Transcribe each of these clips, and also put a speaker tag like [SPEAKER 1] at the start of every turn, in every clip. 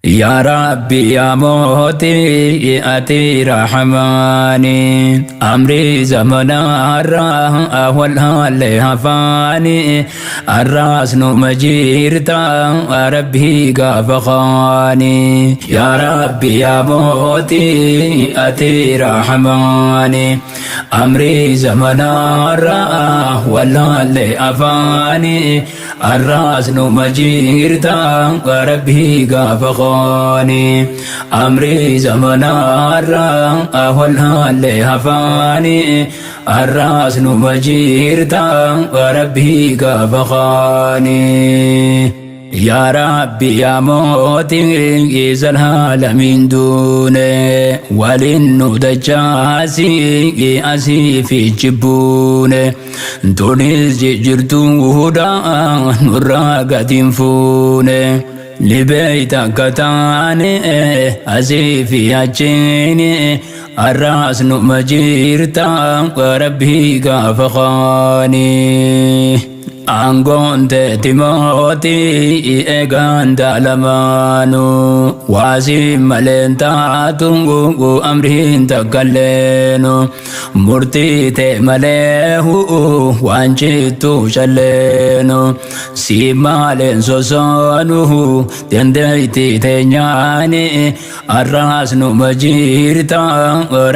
[SPEAKER 1] Yaa Rabbi yaa mootii ati rahmaani amrii zamanaarraa walhaalee hafaani arraas numa jirta rabbii gaafa kaani. Yaa Rabbi yaa mootii ati rahmaani amrii zamanaarraa walhaalee afaani arraas numa jirta rabbii gaafa kaani amrii zamanaarraa walhaalee hafaani arraas numa jirta rabbii gaafa kaani. Yaa Rabbi yaa mootii zalaalamiin duune waliin nu dachaasii asii fi jibbuune tunis jijjiirtuudha nurraa gadiin fuune. Libeeyta akka taane asii fi achiin arraas numa jirta rabbii gaafa kaanii. Aangoon teeti mootii eegaan daalamaanu waasii maleen taatu amriin takkalleenu murtii tee malee waan jittu calleenu si maleen sosoonu dandeetti teenyaani arraas numa jirta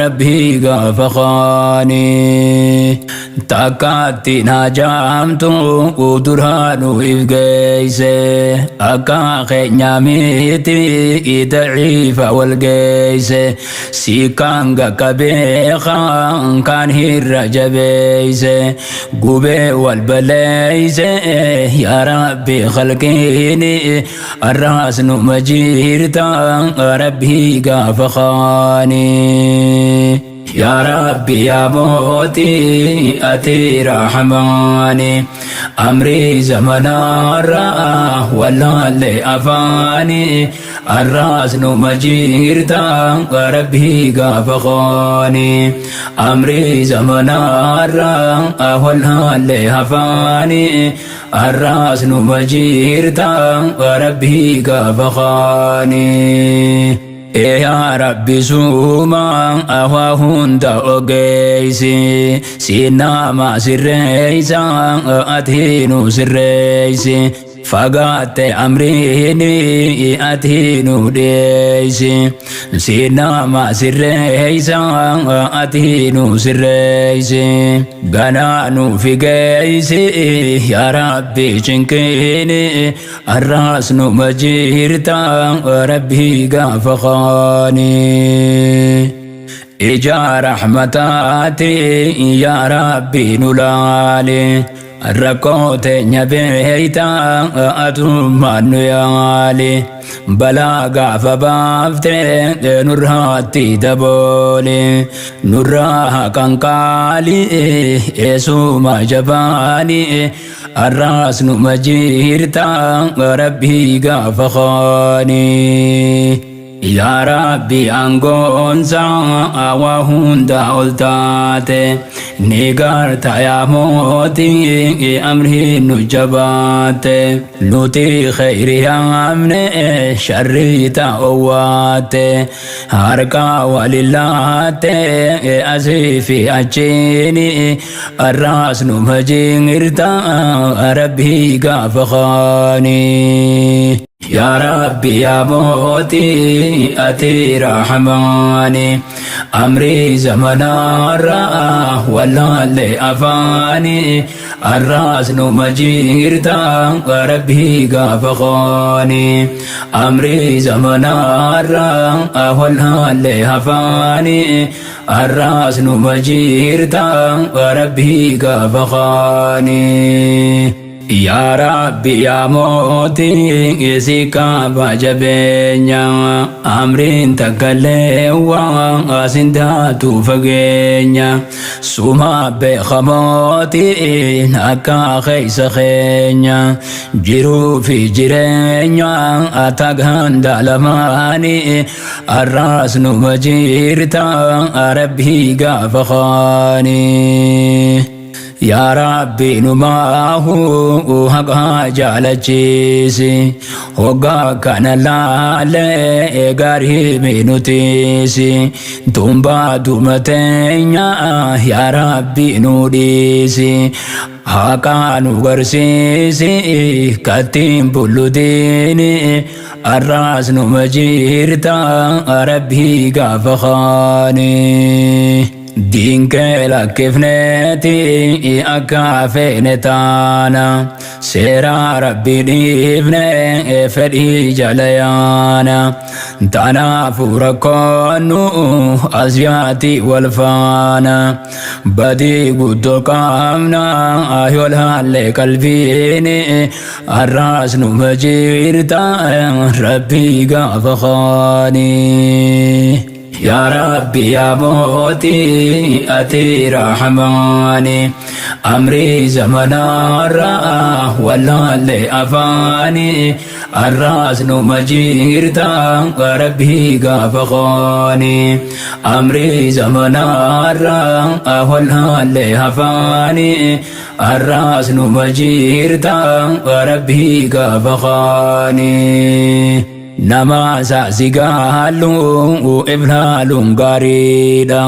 [SPEAKER 1] rabbii gaafa kaanii. Takkaatti naa jaamtu duraanu if geeyse akka keenya miti daciifa wal geeyse si kan gakkabeekan kan hirra jabeeyse gubee wal baleeyse yaa rabbi khalqiini arraas numa jirta rabbii gaafa kaanii. Yaa Rabbi yaa mootii ati rahmaani amrii zamanaarraa walaalee afaani arraas numa jirta rabbii gaafa kaani amrii zamanaarraa walaalee hafaani arraas numa jirta rabbii gaafa kaani. Yaa Rabbi suuma waa hunda ogeessi si nama sirreessa ati nu sirreessi fagaatte amriini ati nu dhiyeessi si nama sirreessa ati nu sirreessi ganaa nu figeessi yaa Rabbi cinqiini arraas numa jirta rabbii gaafa kaanii. Ija rahmataati yaa Rabbi nu laali rakkoo teenya beeyta atummaan nu yaali balaa gaafa baafte nurraatti dabooli nurraa qanqaali eesuma jabaani arraas numa jirta rabbii gaafa kaanii. Yaa Rabbi aangoonsa waa hunda ol taate ni garta yaa mootii amrii nu jabaate nuti khayri yaamne sharrii ta'owwaate harka walillaatte asii fi achiini arraas numa jirta rabbii gaafa kaanii. Yaa Rabbi yaa mootii ati rahmaani amrii zamanaarraa walaalee afaani arraas numa jirta rabbii gaafa kaani amrii zamanaarraa walaalee hafaani arraas numa jirta rabbii gaafa kaani. Yaa Rabbi yaa mootii si qaba jabeenya amriin takkalee waa sin taatu fageenya suma beekamootiin akka keessa keenya jiruu fi jireenya ataganda lamaanii arraas numa jirta rabbii gaafa kaanii. Yaa Rabbi numaahu haqaa jaalachiisi. Hoggaa kana laalee gaarii minutiisi. Tumbaa dumateenya yaa Rabbi nu dhiisi. Haqaa nu garsiisi kattiin bulludiini. Arraas numa jirta Rabbii gaafa kaani. Diinkee lakkifneeti akka feene taana. Seera Rabbii dhiifne fedhii jala yaana. Tanaafuu rakkoonnu as yaati wal faana. Badii guddoo qabna yoo laalle qalbiini. Arraas numa jirta Rabbii gaafa kaani. Yaa Rabbi yaa mootii ati rahmaani. Amrii zamanaarraa wallaalle afaani. Arraas numa jirta Rabbii gaafa kaani. Amrii zamanaarraa wallaalle afaani. Arraas numa jirta Rabbii gaafa kaani. Nama saasigaalu iblaaluun gaariidha.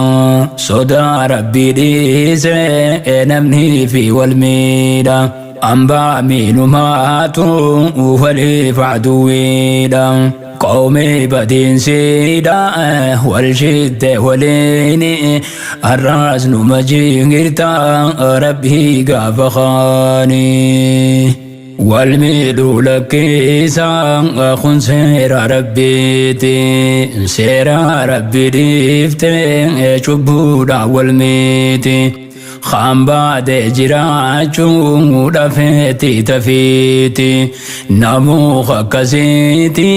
[SPEAKER 1] Sodaa Rabbii dhiise namni fi wal miidha. Ambaa miinumaatu waliif aduwwiidha. Qawmii badiinsiidha wal shidde waliini. Arraas numa jirta Rabbii gaafa kaani. Wal miidhuu lakkiisa kun seera Rabbiiti. Seera Rabbi dhiifte cubbuudha wal miiti. Kaan baadee jiraachuu dhafeeti tafiiti. Namuu akkasiiti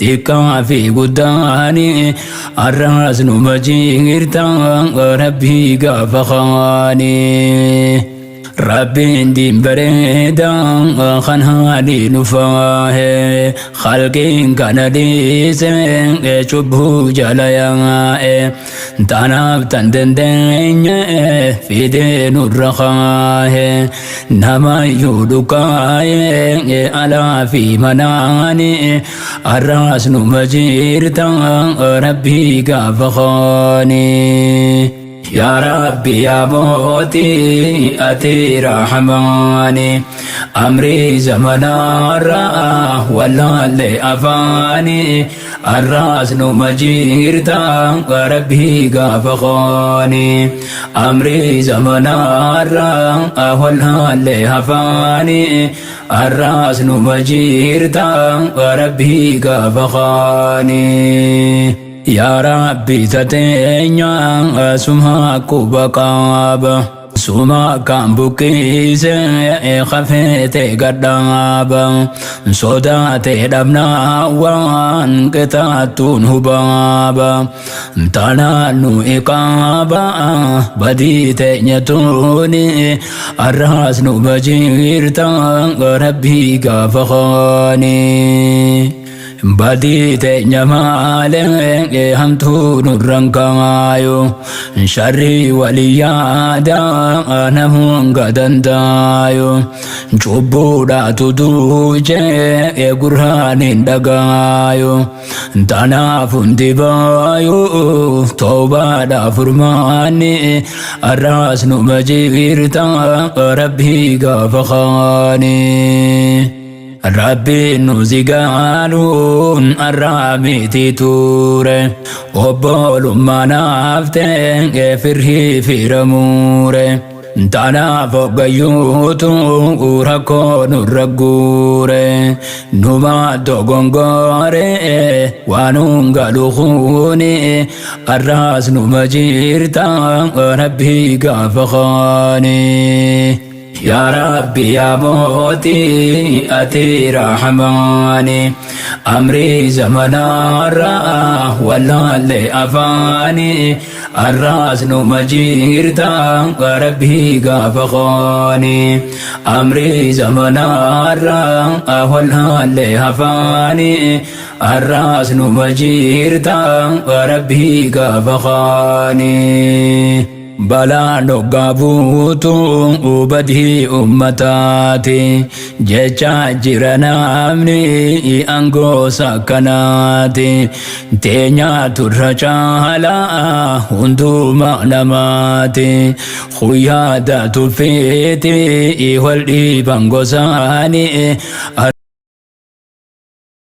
[SPEAKER 1] xiqqaa fi guddaani. Arraas numa jirta Rabbii gaafa kaani. Rabbiin diin bareedaa kan haali nu faahe. Khalqiin kana dhiise cubbuu jala yaa'e. Tanaaf tan dandeenye fidee nurra kaahe. Namayyuu dhukaa'e alaa fi manaani. Arraas numa jirta Rabbii gaafa kaani. Yaa Rabbi yaa mootii ati rahmaani. Amrii zamanaarraa wallaalle afaani. Arraas numa jirta Rabbii gaafa kaani. Amrii zamanaarraa wallaalle afaani. Arraas numa jirta Rabbii gaafa kaani. Yaa Rabbi tateenya suma quba qaba. Suma kan buqqise kafeete gadhaaba. Sodaate dhabnaa waan qixaattuun hubaaba. Tanaan nu iqaaba badii teenya tuuni. Arraas numa jirta Rabbii gaafa kaani. Badii teenya maalee hamtuu nurran kaayu. Sharrii walii yaada namuun gadandaayu. Cubbuudhaatu duuchee gurraan hin dhagaayu. Tanaaf hundi baayu toobaadhaaf furmaanni. Arraas numa jirta Rabbii gaafa kaani. Rabbiin nu zigaaluun arraa miti ture. Obbolummaa naaf ta'e firrii firamuure. Tanaaf hoggayyuutu rakkoo nurra guure. Numa dogongore waan hungalu kuni. Arraas numa jirta Rabbii gaafa kaani. Yaa Rabbi yaa mootii ati rahmaani. Amrii zamanaarraa wallaalle afaani. Arraas numa jirta Rabbii gaafa kaani. Amrii zamanaarraa wallaalle afaani. Arraas numa jirta Rabbii gaafa kaani. Balaan hoggaa buutu badii ummataati jechaa jira namni aangoo sakkanaati. Teenyaatu irra caalaa hunduma namaati. Yaada tuffiiti wal dhiiban gosaanii.